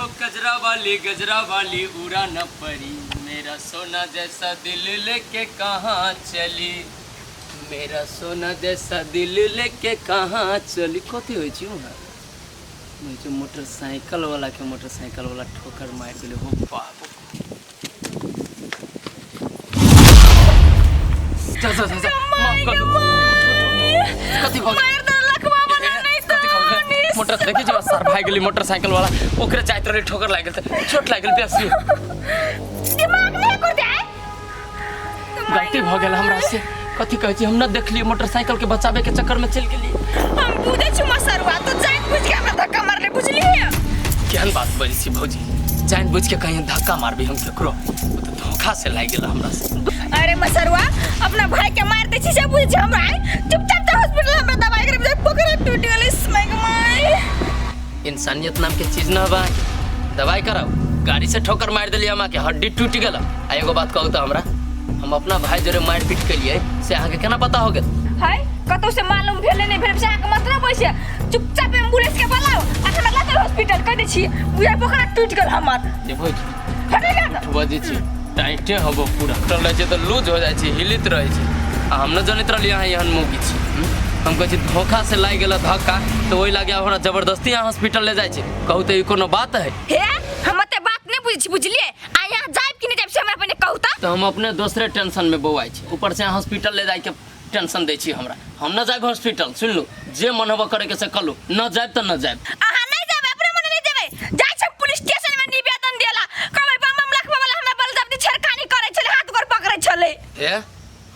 हो कजरा वाली गजरा वाली उड़ा न परी, मेरा सोना जैसा दिल लेके कहाँ चली, मेरा सोना जैसा दिल लेके कहाँ चली। कथी होइ छै वहाँ? होइ छै मोटरसाइकिल वाला के मोटरसाइकिल वाला ठोकर मारि गेलै। हो बाप, जा जा जा जा, माफ कर दो। कथी भऽ गेल? मारि देलक बाबा ना नहीं कथी भऽ गेल? मोटर देखै छी सर भागि गेलै मोटरसाइकिल वाला, ओकरे जाइत रहलै, ठोकर लागि गेल तऽ चोट लागि गेल बेसी। दिमाग नहीं कर दे। गलती भऽ गेल हमरा से, कथी कहै छी, हम न देखलियै, मोटरसाइकिल के बचाबे के चक्कर में चलि गेलियै। हम बुझै छी मसरुआ, तू जानि बुझि के हमरा धक्का मारले, बुझलियै? केहन बात बजै छी भौजी, जानि बुझि के कहीं धक्का मारबी हम केकरो? ओ तऽ धोखा से लागि गेल हमरा से। अरे मसरुआ, अपना भाई के मार दै छी से बुझै छी हमरा? चुपचाप चल हॉस्पिटल, हमरा दवाई करे बुझै पकड़ टूट गेलै my my. इंसानियत नाम के चीज न बा अहाँके। दवाई कराउ, गाड़ी से ठोकर मारि देलियै हमरा के, हड्डी टूटि गेल। आ एगो बात कहू तऽ हमरा, हम अपना भाई जोरे मारि पीट केलियै से अहाँके केना पता हो गेल? हाय, कतौ से मालूम भेले नहीं भेल से अहाँके मतलब होइ छै? चुपचाप एम्बुलेंस के बोलाउ आ हमरा लऽ चल हॉस्पिटल, कह दै छी बुझाइ बोकरा टूटि गेल हमर। जे भौजी हटै ना। बजै छी, टाइटे हबो पूरा टल रहै छै तऽ लूज हो जाइ छै, हिलित रहै छै। आ हम न जनैत रहलियै अहाँ एहन मौगी छी। हम्म? हम कहै छी धोखा से लागि गेल धक्का तऽ ओहि लागे आब हमरा जबरदस्ती अहाँ हॉस्पिटल ले जाइ छै, कहू तऽ ई कोनो बात है? हे, हम ओते बात नहीं बुझै छी, बुझलियै? आ यहाँ जाइब कि नहीं जाइब से हमरा पहिने कहू तऽ। तऽ हम अपने दोसरे टेंशन में बौआइ छी, ऊपर से अहाँ हॉस्पिटल ले जाइके टेंशन दै छी हमरा। हम न जायब हॉस्पिटल, सुन लू, जे मन होबऽ करे के से कलू, न जायब तऽ न जायब। अहाँ नहीं जाबे, अपने मने नहीं जेबै। जाइ छै पुलिस स्टेशन में निवेदन देला, कहबै बम बम लखबा वाला हमरा बलजबरी छेड़खानी करै छलै, हाथ गोर पकड़ै छलै। ए,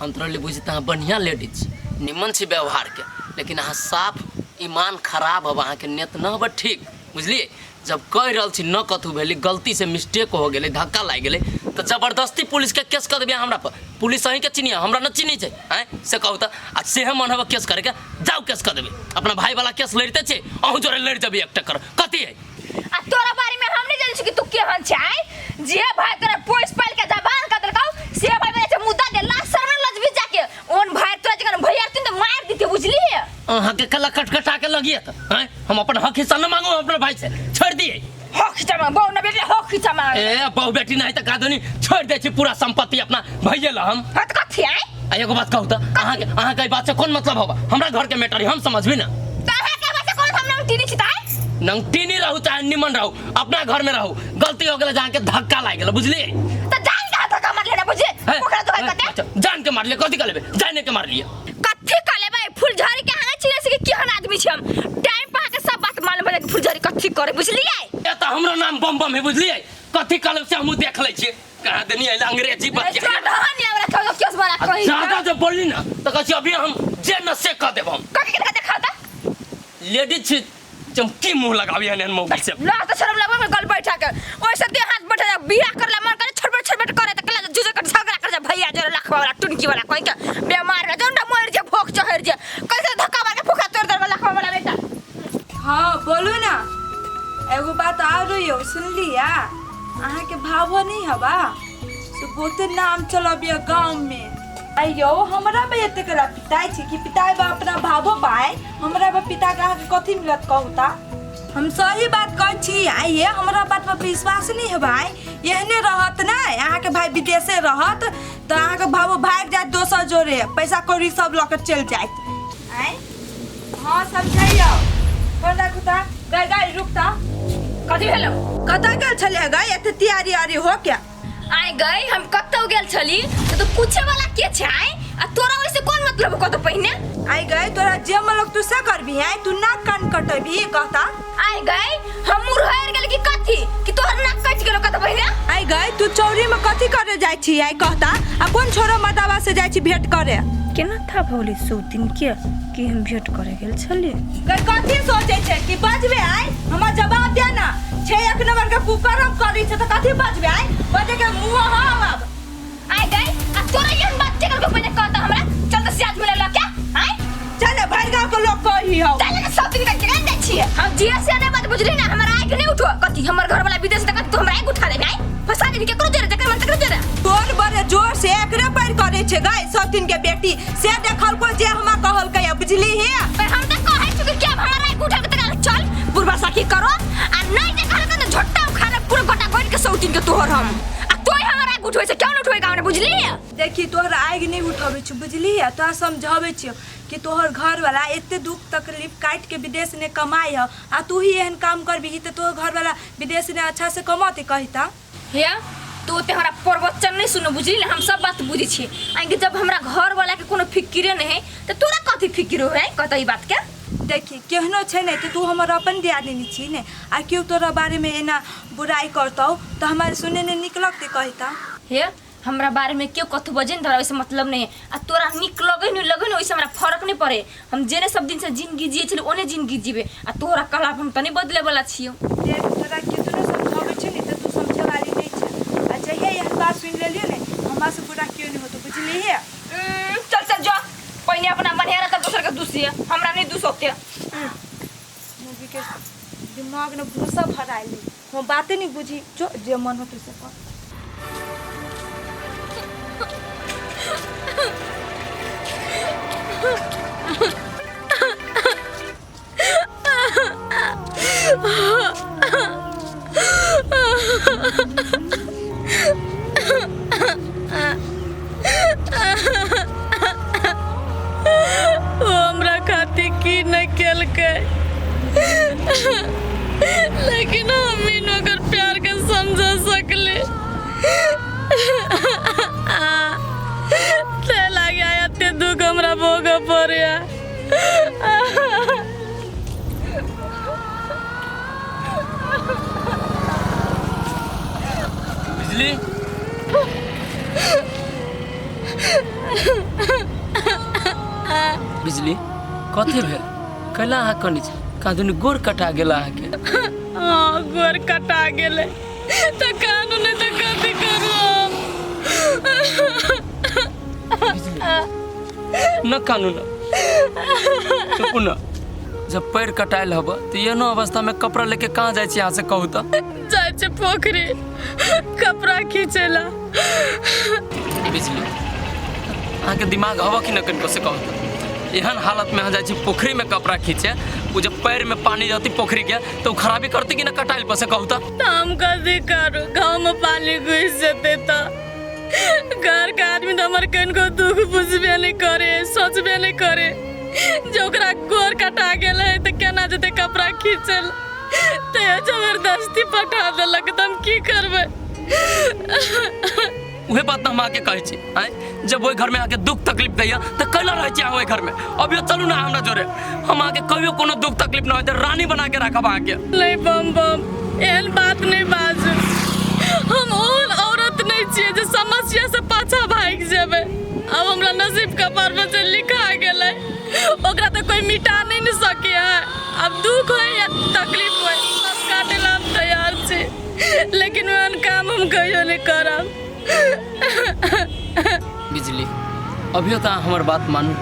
हम तोरा लिए बुझी तऽ अहाँ बढ़िआँ लेडीज छी, निमन छी व्यवहारके, लेकिन अहाँ साफ ईमान खराब हब, अहाँके नेत न हब ठीक, बुझलियै? जब कहि रहल छी न कथू भेलै, गलती से मिस्टेक हो गेलै, धक्का लागि गेलै, तऽ जबरदस्ती पुलिसके केस कऽ देबै हमरा पर? पुलिस अहीँके चिन्हिए, हमरा न चिन्है छै, आँय से कहू तऽ? आ सेहे मन हबऽ केस करैके, जाउ केस कऽ देबै। अपना भाईवला केस लड़िते छै, अहूँ जोरे लड़ि जेबै एक टक्कर, कथी है? आ तोरा बारे में हम नहीं जानै छी कि तू केहन छै। जे भाई तोरा पोस पाल के जवान कर देलकौ से भाई बजे छै मुद्दा दे लाज शर्म लजबी जाके ओन भाई तोरा जखन भैया रहथिन तऽ मार दिते, बुझलिए? अहाँके कला कटकटा के लगिए तऽ आँय, हम अपन हक हिस्सा न मांगू अपना भाई से, छोड़ दिए। हक हिस्सा मांग, बहु न बेटी हक हिस्सा मांग। ए, बहु बेटी नहीं तऽ कादनी छोड़ दै छी पूरा संपत्ति अपना भैये ला हम। हाँ तऽ कथी आय? आ एगो बात कहू तऽ, अहाँके अहाँके एहि बात से कोन मतलब होबा? हमरा घर के मैटर हम समझबी ना। तऽ अहाँके बात से कोन, हम नंगटी नहीं छी ताय? नंगटी नहीं रहू चाहे निमन रहू, अपना घर में रहू। गलती हो गेल, जान के धक्का लागि गेल, बुझलिए? तऽ जान के धक्का मारले ना, बुझे हैं? ओकरा तो कते अच्छा, जान के मारलिए, कथी कर लेबे? जाने के मारलिए। कथी कर लेबै? फुलझड़ी के अहाँ चिन्है छी कि केहन आदमी छी हम? टाइम पर अहाँके सब बात मालूम भऽ जायत कि फुलझड़ी कथी करे, बुझलियै? ए, तऽ हमरो नाम बम बम है, बुझलिए? कथी कर लेबै से हमहूँ देख लै छियै। कहाँ देनी अइला अंग्रेजी बतिया। चढ़ नहीं हमरा कहो केस बड़ा आ कहीं ज्यादा जे बोलली ना तऽ कहै छी अभी हम जे न से कह देब हम। कथी के देखा ता? लेडीज छी, हम की मुंह लगाबी एहन एहन मौगी से? ला तऽ शरम लगबै में गल बैठा के ओइसे देह हाथ बैठा जा, बियाह करला मन करे छटपट छटपट करे त कला जुजे कर झगड़ा कर जा भैया जरे लखवा वाला टुनकी वाला कहीं के बेमार रह जौन मर जे भोक चहर जे कैसे धक्का मार के फुका तोड़ दे लखवा वाला बेटा। हाँ बोलू ना। एगो बात आरो यौ सुनलिया, अहाँके भावो नहीं हवा से बहुते नाम चलबिया गाँव में। अयो हमरा पे एते कला पिताई छी कि पिताई बा अपना भावो पाए, हमरा बा पिता के अहाँके कथी मिलत कहू ता? हम सही बात कहै छी, आइए हमरा बात पर विश्वास नहीं है भाई। एहने रहत ना अहाँके भाई विदेशे रहत तऽ अहाँके भावो भागि जायत दोसर जोरे, पैसा कौड़ी सब लऽ के चलि जायत। आँय हाँ समझैयौ। फोन राखू ता। गई गई रुक ता। कथी भेलौ? कतऽ गेल छलियै गई एते तैयारी आरी हो के? आइ गई, हम कतौ गेल छली तऽ तू पूछे वाला के छै? आइ आ तोरा ओइसे कोन मतलब कतौ पहिने? आइ गई तोरा जे मन लग तू से करबी, आइ तू नाक कान कटेबी कहता। आइ गई हम मुरहर गेल कि कथी कि तोहर नाक कटि गेलो कतौ पहिने? आइ गई तू चौरी में कथी करे जाइ छी आइ कहता, आ कोन छोरा मर्दाबा से जाइ छी भेंट करे? केना था भौली सौतिन के कि हम भेंट करे गेल छली? गई कथी सोचे छै कि बजबे आइ? हमरा जवाब दे ना। छे एक नंबर के कुकर हम करी छै तऽ कथी बजबे आइ? बजे के मुंह हम आब। आइ गई आ तोरा एहन बात के करके पहिने कहता हमरा? चल तऽ सियाज मिले लऽ के आइ। चल भरि गाँव के लोग कही हौ। चल ने सब दिन के जाइ छियै हम जिया से नहीं बात, बुझली ना? हमरा आँख नहीं उठो कथी, हमर घर वाला विदेश तक तू हमरा आँख उठा देबे? आइ फंसा देबी केकरो जरे, जकर मन तकरो जरे। तोर बड़े जोर से एकरे पैर करे छै गई सौतिन के बेटी से देखलको जे हमरा कहलकै, बुझली हे? पर हम तऽ कहै छी कि अब हमरा आँख उठा के तक चल बुढ़वा सखी करो आ नहीं जे कहलकै तऽ झोट्टा उखाड़। आग उठबै छै, क्यों न उठबै गाँव ने बुझली? देखी तोहर आगि नहीं उठबै छी बुझली, तोरा समझाबै छियौ कि तोहर घरवाला एते दुख तकलीफ काटि के विदेश ने कमाई है आ तू ही एहन काम करबिही तऽ तोहर घरवाला विदेश ने अच्छा से कमौते कहिता। हे तू ओते हमरा प्रवचन नहीं सुनो बुझली ने, हम सब बात बुझै छी। आइ जब हमरा घरवाला के कोनो फिक्रे नहीं है तऽ तोरा कथी फिक्र हो है कहता ई बात के? देखी केहनो छै ने तऽ तू हमर अपन दियादिनी छी ने, आ केओ तोरा बारेमे एना बुराइ करतौ तऽ हमरा सुने ने नीक लगतै कहिता। हे हमरा बारे में केओ कथू बजे ने तोरा ओहिसे मतलब नहीं है, आ तोरा नीक लगे नहीं लगे ने ओहिसे हमरा फर्क नहीं पड़े। हम जेने सब दिन से जिंदगी जिए छली ओने जिंदगी जीबे, आ तोरा कहला हम त नहीं बदले वाला छियो। देख तोरा केतनो समझाबै छै ने तऽ तू समझे वाली नहीं छै, आ जहिया एहन बात सुनि लेलियो ने हमरा से बुरा केओ नहीं होतो बुझलिही। चल चल जो पहिने अपना बढ़िया रहता दोसर के दुसिए, हमरा नहीं दुसोते। मुगी के दिमाग ने भूसा भराइली, हम बाते नहीं बुझी, जो जे मन होतो से कर। ओ हमरा खातिर की नहि केलकै, लेकिन हम ही ओकर प्यार के समझ सकली। ते लागे एते दुख हमरा भोगऽ पड़ैया। बिजली बिजली कथी भेल? कैला अहाँ कनी छी? कहाँ दुनू गोर कटा गेल अहाँके? हाँ गोर कटा गेलै तऽ कानू नहि तऽ कथी करू हम? न कानू न, चुपू न। जब पैर कटायल हब तऽ एहनो अवस्था में कपड़ा लेके कहाँ जाइ छी अहाँ से कहू तऽ? जाइ छी पोखरी कपड़ा खींचै ला। बिजली अहाँके दिमाग हब कि न कनिको से कहू तऽ? एहन हालत में अहाँ जाइ छी पोखरी में कपड़ा खींचे, ओ जब पैर में पानी जाती पोखरी के तो खराबी करती कि न कटायल पर से कहू तऽ? तऽ हम कथी करू, गाँव में पानी घुसि जेतै तऽ घर के आदमी तऽ हमर कनिको दुख बुझबे नहि करे, सोचबे नहि करे जे ओकरा गोर कटा गेल है तऽ केना जेतै कपड़ा खींचै लए, तऽ जबरदस्ती पठा देलक तऽ हम की करबै? उहे बात हम आके कहै छी आँय, जब ओहि घरमे अहाँके दुख तकलीफ दैया तऽ कैला रहै छी अहाँ ओहि घरमे? अभियो चलू ने हमरा जोरे, हम अहाँके कहियो कोनो दुख तकलीफ न होतै, रानी बना के राखब अहाँके। नहीं बम बम एहन बात नहीं बाजू, हम ओहन औरत नहीं छियै जे समस्या से पाछा भागि जेबै। अब हमरा नसीब कपार पर से लिखा गेलै ओकरा तऽ कोई मिटा नहीं ने सकै है। अब दुख होय या तकलीफ होय सब काटे ला हम तैयार छी, लेकिन ओहन काम हम कहियो नहीं करब। बिजली अभियो तऽ अहाँ हमर बात मानू,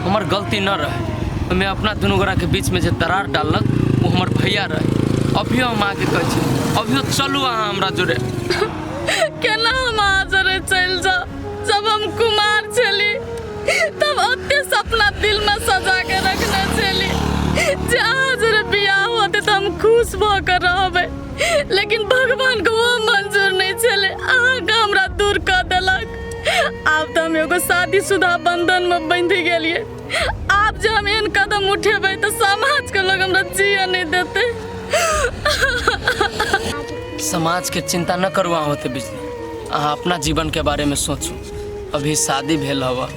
हमर गलती न रहे, ओहिमे अपना दुनू गोराके बीचमे जे दरार डाललक ओ हमर भैया रहे। अभियो हम अहाँके कहै छी अभियो चलू अहाँ हमरा जोरे। केना हम अहाँ जोरे चलि जाउ? जब हम कुमार छली तब ओते सपना दिल में सजा के रखने छली जे अहाँ जोरे बियाह होते तऽ हम खुश भऽ कऽ रहबै, लेकिन भगवान के वो मंजूर नहीं छलै, अहाँके हमरा दूर कऽ देलक। आब तऽ हम एगो शादीशुदा बंधन में बंधि गेलियै, आब जे हम एहन कदम उठेबै तऽ समाज के लोग हमरा जियऽ नहीं देतै। समाज के चिंता न करू अहाँ होते बिजली, अहाँ अपना जीवन के बारे में सोचू। अभी शादी भेल हवा,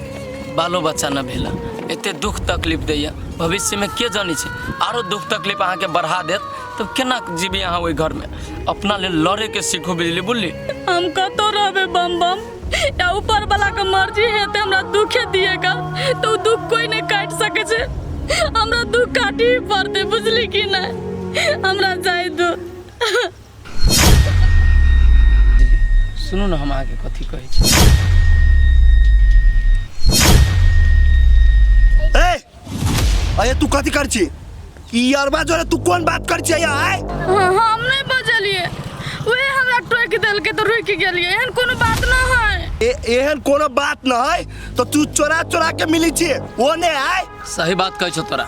बालो बच्चा न भेला, एते दुख तकलीफ दैया, भविष्य में के जानी छै आरो दुख तकलीफ अहाँके बढ़ा देत, तब केना जीबी अहाँ ओहि घर में? अपना लेल लड़े के सीखू बिजली, बुझली? हम कतौ रहबै बम बम, या ऊपर वाला के मर्जी हेतै हमरा दुखे दिएगा तऽ ओ दुख कोई नहीं काटि सकै छै, हमरा दुख काटि ही पड़तै, बुझली कि नहीं? हमरा जाय दू। सुनू ने हम अहाँके कथी कहै छी। ए अरे तू कथी कर छी? ई अरबा जोरे तू कोन बात कर छी आय? हम नहीं बजलिए, वह हमरा टोकि देलकै तऽ रुकि गेलिए, एहन कोनो बात न है। एहन कोनो बात न है तो तू चोरा चोरा के मिली छी ओ ने आय? सही बात कहै छौ तोरा,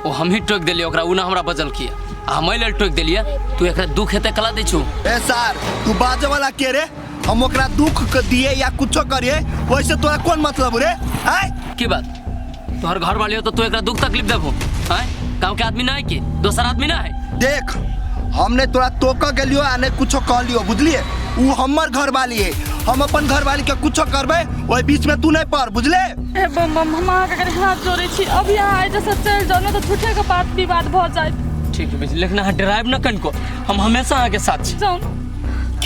ओ हमही टोकि देलिए ओकरा, उ ना हमरा बजल किया, आ हम लेल टोकि देलिए, तू एकरा दुख हेतै कला दै छौ। ए सार तू बाजे वाला के रे? हम ओकरा दुख के दिए या कुछो करिए, वैसे तोरा कोन मतलब रे? आय की बात, तोहर घर वाले हो तो तू एकरा दुख तकलीफ देबो? आय गांव के आदमी ना है कि दोसर आदमी ना है? देख, हमने तोरा तोक गेलियो आ नहीं कुछो कहलियो, बुझलिए? उ हमर घर वाली है, हम अपन घर वाली के कुछो करबै ओहि बीच में तू नहीं पड़, बुझले? ए बम बम, हम अहाँके कनि हाथ जोड़ै छी, अभी अहाँ एहि जैसे चलि जाउ, नहि तऽ झूठे के बात विवाद भऽ जायत। ठीक है बेटी, लेकिन अहाँ डरायब न कनिको, हम हमेशा अहाँके साथ छी। जाउ।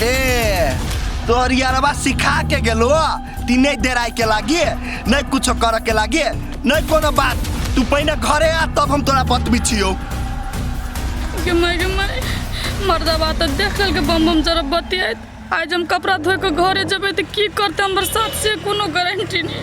ए तोहर यारबा सिखा के गेलो ती नहीं डराय के लागी, नहीं कुछो करे के लागी, नहीं कोनो बात। तू पहिने घरे आ तब हम तोरा बतबी छियो। गे माय गे माय, मर्दबा तऽ देख लेलकै बम बम जरा बतियाइत। आज हम कपड़ा धोइ के घरे जेबै तऽ की करतै हमर साथ से कोनो गारंटी नहि।